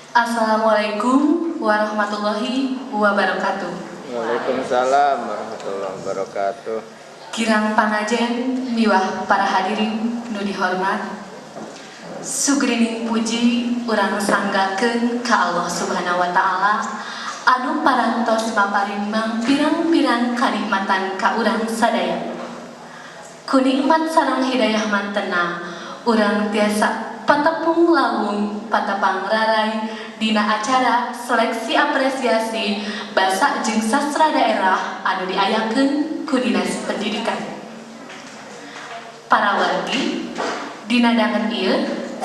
Assalamualaikum warahmatullahi wabarakatuh. Waalaikumsalam warahmatullahi wabarakatuh. Kirang pangajen miwah para hadirin nu dihormat. Sugrining puji urang sanggakeun ka Allah Subhanahu wa taala anu parantos maparin mangpirang-pirang kanikmatan ka urang sadaya. Ku nikmat sareng hidayah mantena urang tiasa patepung lawung patepang rarai dina acara seleksi apresiasi basa jeung sastra daerah anu diayakeun ku Dinas Pendidikan. Para wargi, dina danget ieu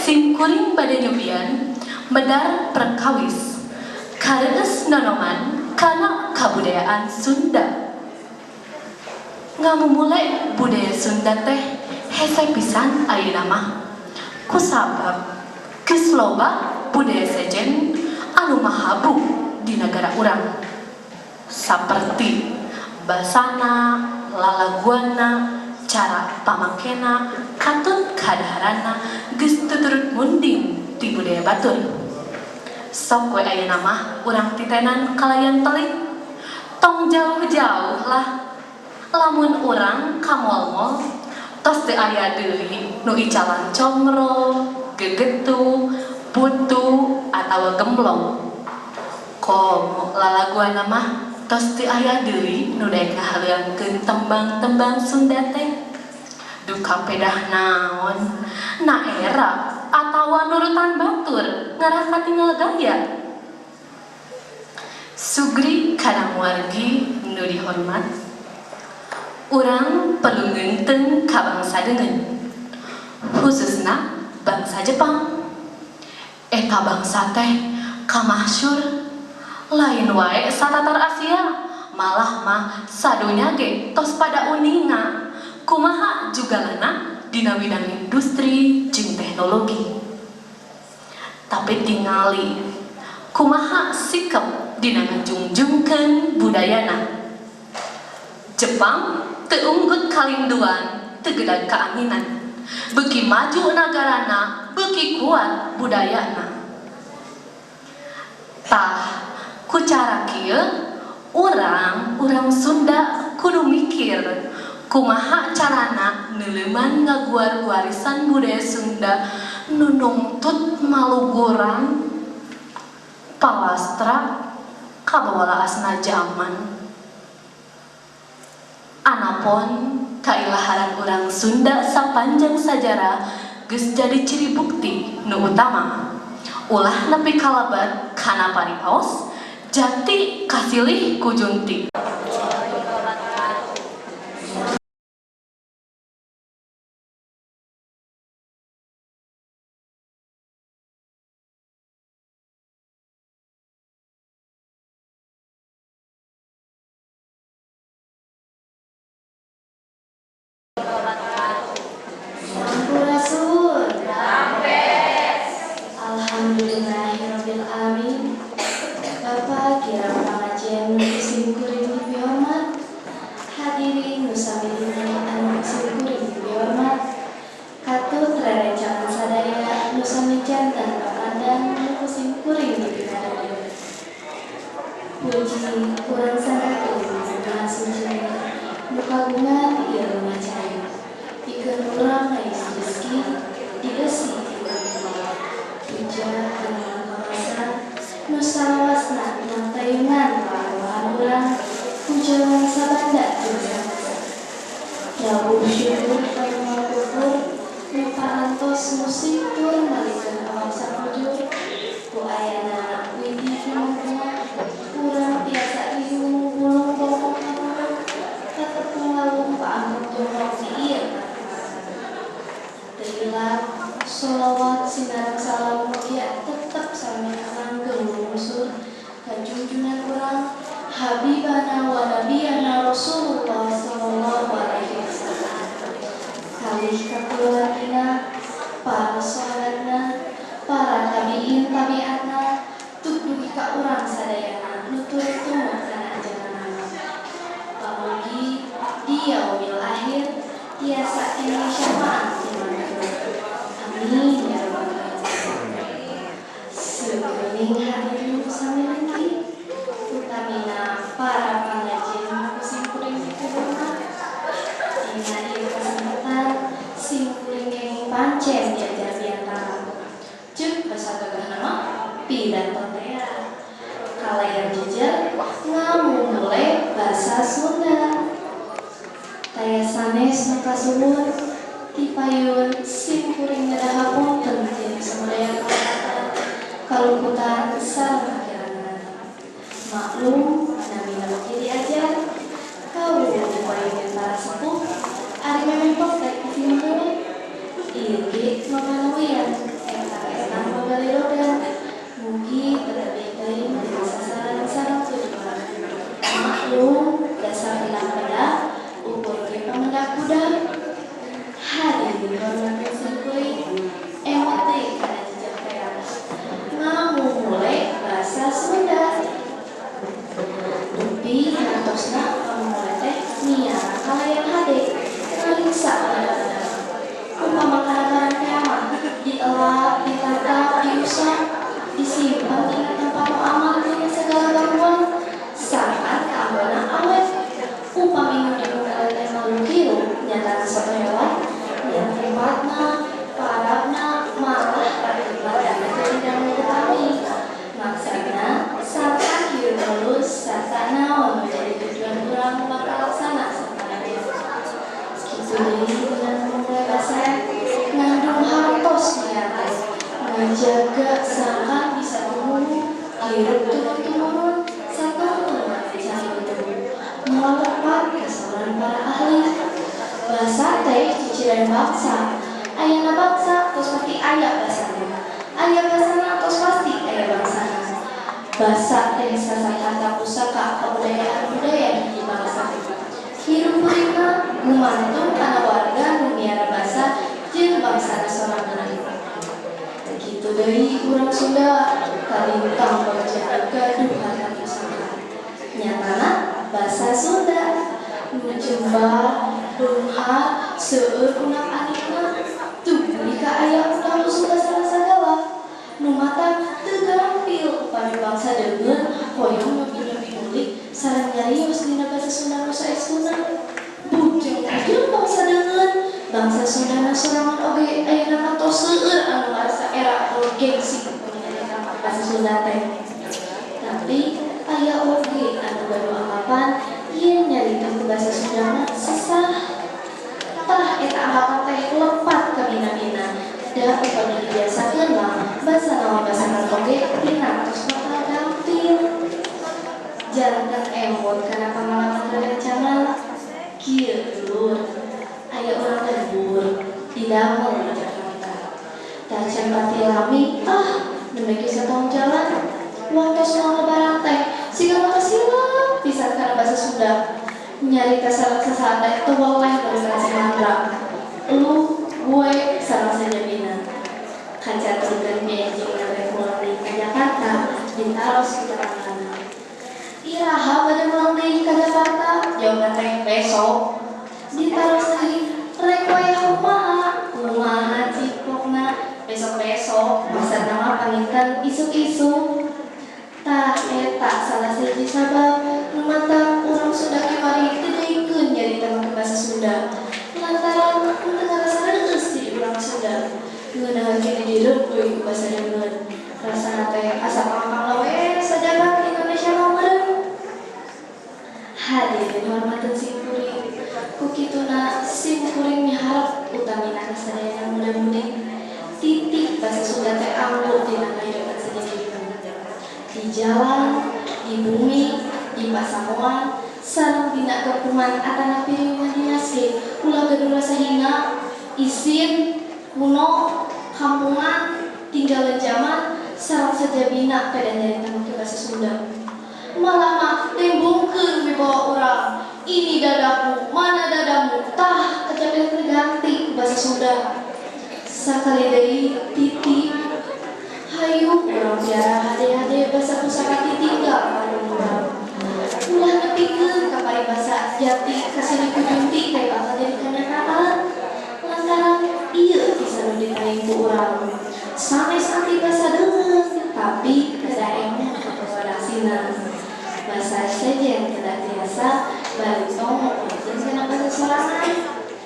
sim kuring bade nyobian medar perkawis kareueus nonoman kana kabudayaan Sunda. Ngamumule budaya Sunda teh hese pisan ayeuna mah. Kusabab geus loba budaya sejen anu mahabu di negara urang. Saperti basana, lalaguanna, cara pamakena, katut kadaharanna geus tuturut munding ti budaya batur. Sok we ayeuna mah urang titenan kalayan telik. Tong jauh-jauh lah. Lamun urang ka mall-mall tos teu aya deui nu icalan comro, gegetu, putu, atawa gemblong. Komo lalaguanna mah tos teu aya deui nu daek ngahaleungkeun tembang-tembang Sunda teh. Duka pedah naon, na era atawa nurutan batur ngarah katinggal gaya. Sugri kadang wargi nu dihormat, urang perlu ngeunteung ka bangsa deungeun, khususna bangsa Jepang. Eta bangsa teh kamasyur lain wae satatar Asia, malah mah sadonya ge tos pada uninga kumaha jugalana dina bidang industri jeung teknologi. Tapi tingali kumaha sikap dina ngajungjungkeun budayana. Jepang teu unggut kalinduan, teu gedag kaanginan. Beuki maju nagarana, beuki kuat budayana. Tah, ku cara kieu urang Sunda kudu mikir kumaha carana neuleuman ngaguar warisan budaya Sunda nu nungtut maluguran palastra kabawa laasna jaman. Anapon kailaharan urang Sunda sapanjang sajarah geus jadi ciri bukti nu utama. Ulah nepi kalebat kana paripaos, jati kasilih ku junti. Sampurasun. Alhamdulillahirabbil alamin. Bapak kirang pangajen nu sim kuring dipihormat. Hadirin nu sami anu sim kuring dipihormat. Katut rerencangan sadaya nu sami janten papandang nu ku sim kuring dipikadeudeuh. Puji urang sanggakeun Maha Suci nu kagungan ieu rumah cai. Pikeun urang ngais rezeki dieusi ti Allah. Puja kana Maha nu salawasna nangtayungan kaarwahan urang pujawan sabanda jeung samasa. Rawuh syukur ka Maha Kufur nu parantos musik tur malikeun awak sakujur ku ayana widi kumurna urang tiasa riung gulung bokong kapulung katepung lawung paamuk jongkok di ieu. Teu hilap sholawat sinareng salam mugia tetep sami langgeng lungsur ka junjungan urang Habibana wa Nabiyana Rasulullah sallallahu alaihi wasallam. Kalih kakeluargina, para sahabatna, para tabiin tabiatna, tuk dugi ka urang sadayana nu turut tumut kana ajaran Nabi. Pamugi di yaumil akhir tiasa kini syafaat ti. Amin ya rabbal alamin. Wilujeng hadirin nu sami linggih, utamina para pangajen nu simkuring dipihormat. Dina ieu kesempatan simkuring kenging pancen diajar biantara. Ceuk basa gagahna mah pidato tea. Kalayar jejer ngamumule basa Sunda. Taya sanes nu kasuhun tipayun simkuring ngedah hapunten tina samudaya kalepatan, kaluputan sareng kakirangan. Maklum namina oge diajar, kawruh dipayun para sepuh ari memempok teh kudu heula. Ieu ge mamanawian eta-eta babalirogan mugi teu teuing dina sasaran sareng tujuan. Maklum dasar hilang pedah ukur ge pamendak kuda. Hadirin hormat simkuring, emot deui kana jejak tea. Ngamumule basa Sunda. Dupi hartosna ngamumule teh miara kalayan hade ngariksa kada. Upama kana tea mah dielap, ditatap, diusap, disimpan dina tempat nu aman tina segala gangguan sangkan kaanggonan awet. Upami nu dimumule teh makhluk hirup nyatana soto hewan nya tempatna, parabna, malah badanna jadi dangu utami. Maksudna sangkan hirup alus sarta naon nu jadi tujuan urang bakal laksana sapanaja. Kitu deui dina ngamumule basa ngandung hartos niatna ngajaga sangkan bisa tumuwuh hirup turun-tumurun satungtungna cangcut moal lepat kasauran para ahli. Basa teh ciciren bangsa. Ayana bangsa tos pasti aya basana. Aya basana tos pasti aya bangsana. Basa teh sasak harta pusaka kebudayaan budaya hiji bangsa. Hirup kuring mah gumantung kana warga nu miara basa jeung bangsana sorangan. Kitu deui urang Sunda kalintang bagja gaduh harta pusaka. Nyatana basa Sunda nu jembar, beunghar, seueur unak-anikna, tuluy ka aya undang usul basana sagala. Nu matak teu gampil upami bangsa deungeun hoyong nyobi-nyobi ngulik sareng nyarios dina basa Sunda nu saestuna. Bujeng-bujeng bangsa deungeun, bangsa Sundana sorangan oge ayeuna mah tos seueur anu ngarasa era atau gengsi upami nyarita basa Sunda teh. Tapi aya oge anu gaduh anggapan yen nyarita ku basa Sunda mah sesah. Tah eta anggapan teh lepat kabina-bina. Da upami dibiasakeun mah basa naon basana oge tina tos bakal gampil. Janten emot kana pangalaman rerencangan kieu dulur. Aya urang lembur didamel di Jakarta. Tacan pati lami ah nembe ge sataun jalan. Waktos mau lebaran teh siga mah kasilap pisan kana basa Sunda. Nyarita sareng sasaha teh teu weleh bari si mandra. Lu, gue, sareng sajabina. Kacaturkeun benjing rek mulang deui ka Jakarta ditaros ku tetanggana. Iraha bade mulang deui ka Jakarta? Jawabna teh besok. Ditaros deui rek wayah kumaha? Kumaha cipokna? Besok-besok, maksudna mah panginten isuk-isuk. Tah eta salah sahiji sabab nu matak urang Sunda kiwari teu deuykeun nyarita make basa Sunda. Lantaran teu ngarasa reueus jadi urang Sunda. Ngeunaheun keneh direupeuy ku basa deungeun. Rasana teh asa pangpangna we sajagat Indonesia mah meureun. Hadirin hormateun simkuring, ku kituna simkuring miharep utamina ka sadayana muda-mudi titik basa Sunda teh anggo dina kahirupan sajabina. Di jalan, di bumi, di pasamuan, sareng dina gepungan atanapi riweuhan dinas ge ulah gaduh rasa hina, isin, kuno, kampungan, tinggalan zaman, sareng sajabina pedah nyarita make basa Sunda. Malah mah tembongkeun wibawa urang. Ini dadaku, mana dadamu? Tah kecapil terganti ku basa Sunda. Sakali deui titip hayu urang piara hade-hade basa pusaka titinggal kaum urang. Ulah nepikeun ka paribasa jati kasilih ku junti teh bakal jadi kanyataan. Lantaran ieu bisa nu ditaing ku urang. Sanes anti basa deungeun, tapi kedah emut redaksina. Basa sejen kedah tiasa bari tong ngobrolkeun kana basa sorangan.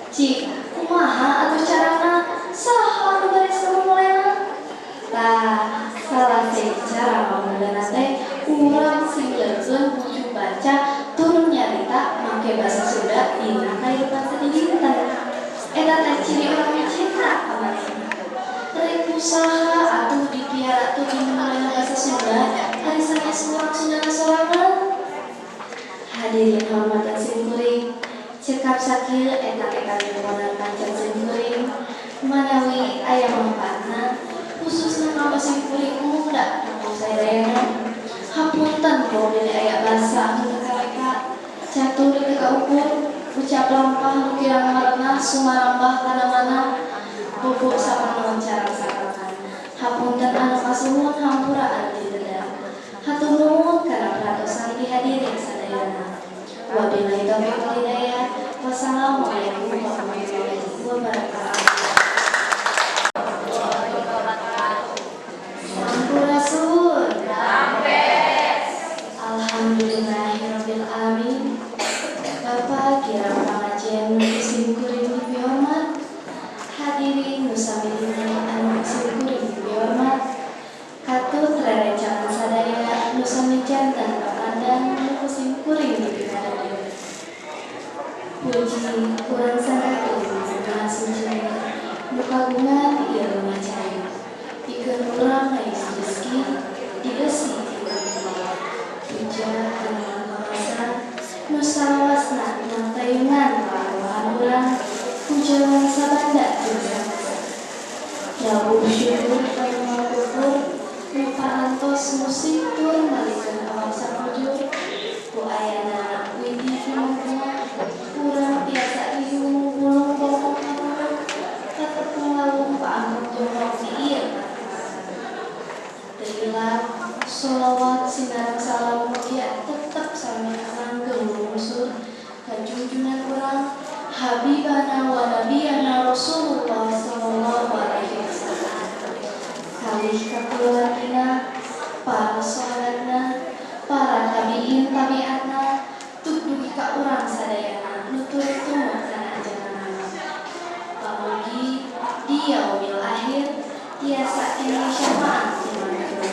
Cik, kumaha atuh carana? Saha nu baris ngamumulena? Tah, salah sahiji cara ngamumulena teh urang sing leukeun bucu baca tur nyarita make basa Sunda dina kahirupan sadidinten. Eta teh ciri urang nu cinta ka manehna. Rek ku saha atuh dipiara tur dimumulena basa Sunda ari sanes urang Sundana sorangan? Hadirin hormatan simkuring, cekap sakieu etang-etang nyumponan pancen simkuring, manawi aya mangpaatna, khususna kanggo simkuring umumna kanggo sadayana. Hapunten bilih aya basa anu teu kareka, catur teu kaukur, ucap lampah nu kirang merenah sumarambah kana mana, bobo sapanon carang sakakan. Hapunten anu kasuhun, hampura anu diteda. Hatur nuhun kana perhatosan ti hadirin sadayana. Wabillahi taufiq wal hidayah. Wassalamualaikum warahmatullahi wabarakatuh. Sampurasun. Alhamdulillahirabbil alamin. Bapak kirang pangajian nu simkuring dipihormat. Hadirin nu sami anu simkuring dipihormat. Katut rerencangan sadaya nu sami janten papandan nu simkuring dipikadamel. Puji kurang sanggakeun Maha Suci nu kagungan ieu rumah cai. Pikeun urang ngais rezeki dieusi ti Puja kana Maha nu salawasna mangtayungan kaarwahan urang pujawan sabanda jeung samasa. Rawuh syukur ka Nu Maha Luhur nu parantos musik tur malikeun awak sakujur ku ayana widi pinungkuna urang tiasa riung gulung bokong kapulung katepung lawung paangkep jongkok di ieu. Teu hilap sholawat sinareng salam mugia tetep sami langgeng lungsur ka junjungan urang Habibana wa Nabiyana Rasulullah sallallahu alaihi wasallam, kalih kakeluargina, para sahabatna, para tabiin tabiatna, tuk dugi ka urang sadayana nu turut tumut kana ajaran. Pamugi di yaumil akhir tiasa kenging syafaat ti mantur.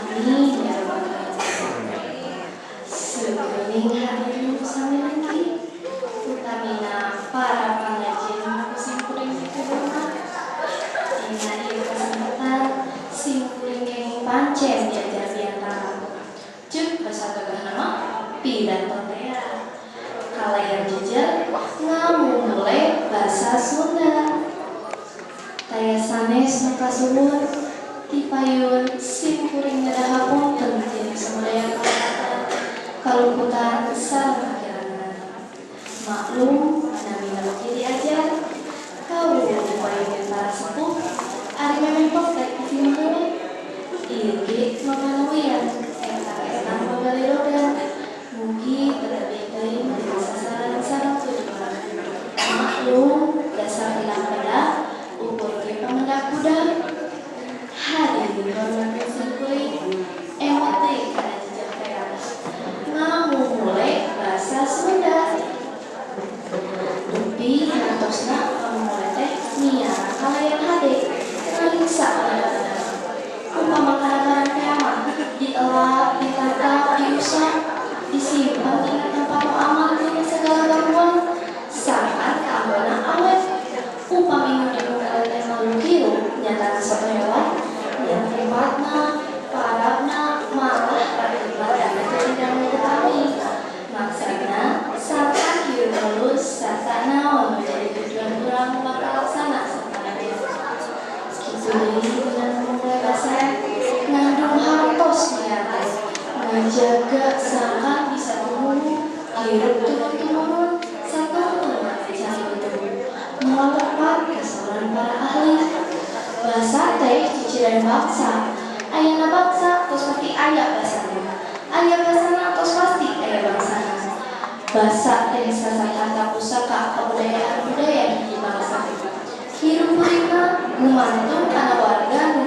Amin ya rabbal alamin. Seukening hadirin sami linggih, utamina para pangajian ku simkuring dipihormat. Dina ieu kesempatan simkuring kenging pancen diajar biantara. Ceuk basa gagahna mah pidato tea. Kalayar jejer ngamumule basa Sunda. Taya sanes nu kasuhun tipayun simkuring ngedah hapunten tina sumedaya kalepatan, kaluputan sareng kakirangan. Maklum namina oge diajar kawruh dipayunkeun para sepuh ari memeh potek ti baheula. Ieu ge mamanawian etang-etang babalirogan mugi teu lebih teuing tina sasaran sareng tujuan. Maklum dasar kendang pedah ukur ge pamendak budak. Hadirin hormat simkuring, emot deui kana jejak tea ngamumule basa Sunda. Dupi hartosna pamumule teh miara kalayan hade ngariksa bener-bener. Upama kana barang tea mah dielap, ditatap, diusap, disimpan dina tempat nu aman tina segala gangguan sangkan kaanggona awet. Upami nu dimumule teh makhluk hirup nyatana soto hewan nya tempatna, parabna, malah badanna jadi dangu utami. Maksudna sangkan hirup mulus sarta naon nu jadi tujuan urang bakal laksana sapanaja. Kitu deui dina mamumule basa ngandung hartos niatan ngajaga sangkan bisa tumuwuh hirup turun tumurun satungtungna caliuntung moal lepat kasauran para ahli. Basa teh ciciren bangsa. Ayana bangsa tos pasti aya basana, aya basana tos pasti aya bangsana. Basa teh sasar harta pusaka kabudayaan budaya hiji bangsa. Hirup huripna gumantung kana warga nu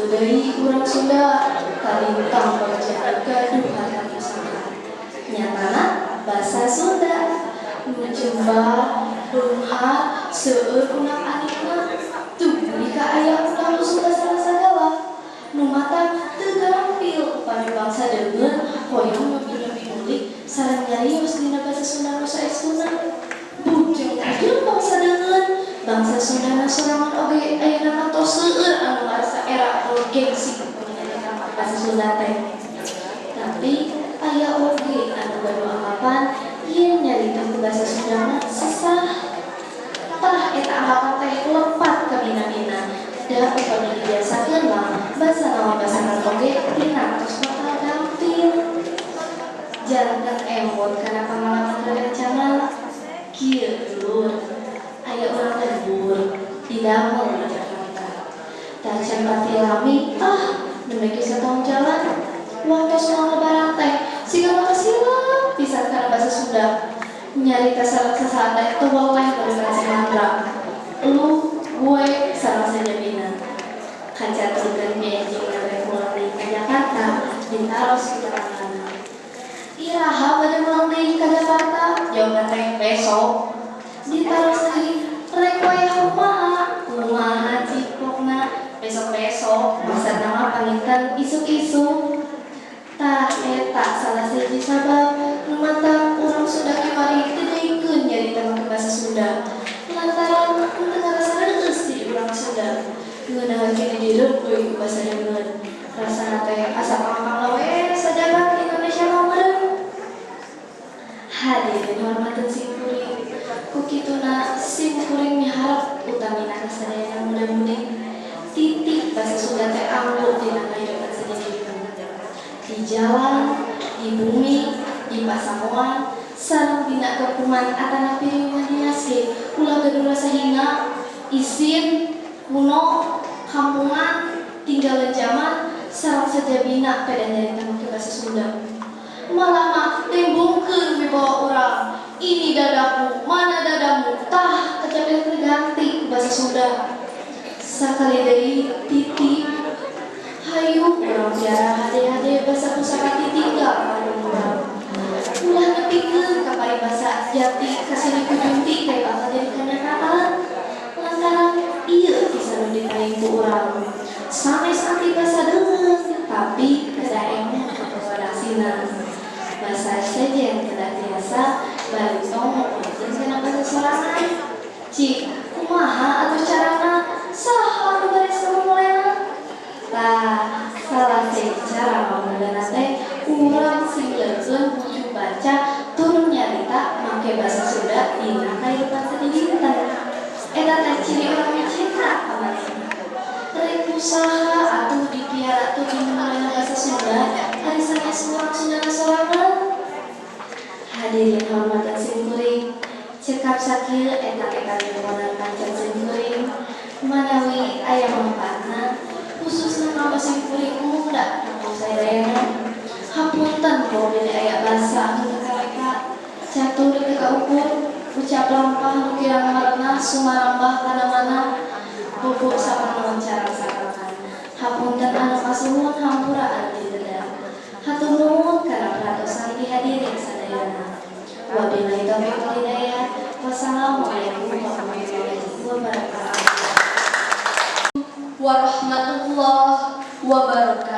Kitu deui urang Sunda kalintang bagja gaduh harta pusaka. Nyatana basa Sunda nu jembar, beunghar, seueur unak-anikna, dugi ka aya undang usum basana sagala. Nu matak teu gampil upami bangsa deungeun hoyong nyobi-nyobi ngulik sareng nyarios dina basa Sunda nu saestuna. Bujeng-bujeng bangsa deungeun, bangsa Sundana sorangan oge ayeuna mah tos seueur anu ngarasa era atau gengsi upami nyarita basa Sunda teh. Tapi aya oge anu gaduh anggapan yen nyarita ku basa Sunda mah sesah. Tah, eta anggapan teh lepat kabina-bina. Da upami dibiasakeun mah basa naon basakan oge tina tos bakal gampil. Janten emut kana pangalaman rerencangan. Kieu dulur, aya urang lembur didamel di Jakarta. Tacan pati lami, ah, nembe ge sataun jalan. Waktos moal lebaran teh siga mah kasilap pisan kana basa Sunda. Nyarita sareng sasaha teh teu weleh bari mantra. Lu, gue, sareng sajabina. Kacaturkeun benjingna rek mulang deui ka Jakarta, ditaros ku tetanggana. "Iraha bade mulang deui ka Jakarta?" Jawabna teh, "Besok." Ditaros deui, "Rek wayah kumaha?" "Kumaha cipokna? Besok-besok, maksudna mah panginten isuk-isuk." Tah, eta salah sahiji sabab nu matak urang Sunda kiwari teu deuykeun nyarita make basa Sunda. Lantaran henteu ngarasa reueus jadi urang Sunda. Ngeunaheun keneh direupeuy ku basa deungeun. Rasana teh asa pangpangna we sajabat Indonesia mah meureun. Hadirin hormateun simkuring, ku kituna simkuring miharep utamina ka sadayana muda-mudi titip basa Sunda teh anggo dina kahirupan sadidinten. Di jalan, di bumi, di pasamuan, sareng dina gepungan atanapi riweuhan dinas ge ulah gaduh rasa hinga, isin, kuno, kampungan, tinggalan zaman, sareng sajabina pedah nyarita make basa Sunda. Malah mah tembongkeun wibawa urang. Ini dadaku, mana dadamu? Tah, kecapil terganti ku basa Sunda. Sakali deui titip, hayu urang piara hade-hade basa pusaka titinggal kampung urang. Ulah nepikeun ka paribasa jati kasilih ku junti teh bakal jadi kanyataan. Lantaran ieu pisan nu dipaing ku urang. Sanes anti basa deungeun, tapi kedah emut ka. Basa sejen kedah tiasa bari tong ngobrolkeun kana basa sorangan. Cik, kumaha atuh carana? Saha nu baris ngamumulena? Tah, salah sahiji cara ngamumulena teh urang sing leukeun bucu baca tur nyarita make basa Sunda dina kahirupan sadidinten. Eta teh ciri urang micinta ka manehna. Rek usaha atuh dipiara tuh dimulena basa Sunda, ari sanes urang Sundana sorangan. Hadirin hormatan simkuring, cekap sakieu eta-eta nyuwunan kancan simkuring, manawi aya manfaatna khususna kanggo simkuring munda kanggo sadayana. Hapunten bilih aya basa anu teu kaleka, catur teu kaukur, ucap lampah nu kirang merenah sumarambah kana mana, bobo sapanaon carang sakakan. Hapunten anu kasuhun, hampura anu diteda. Hatur nuhun kana perhatosan ti hadirin sadayana. Wabillahi taufiq wal hidayah. Wassalamualaikum warahmatullahi wabarakatuh. Warahmatullahi wabarakatuh.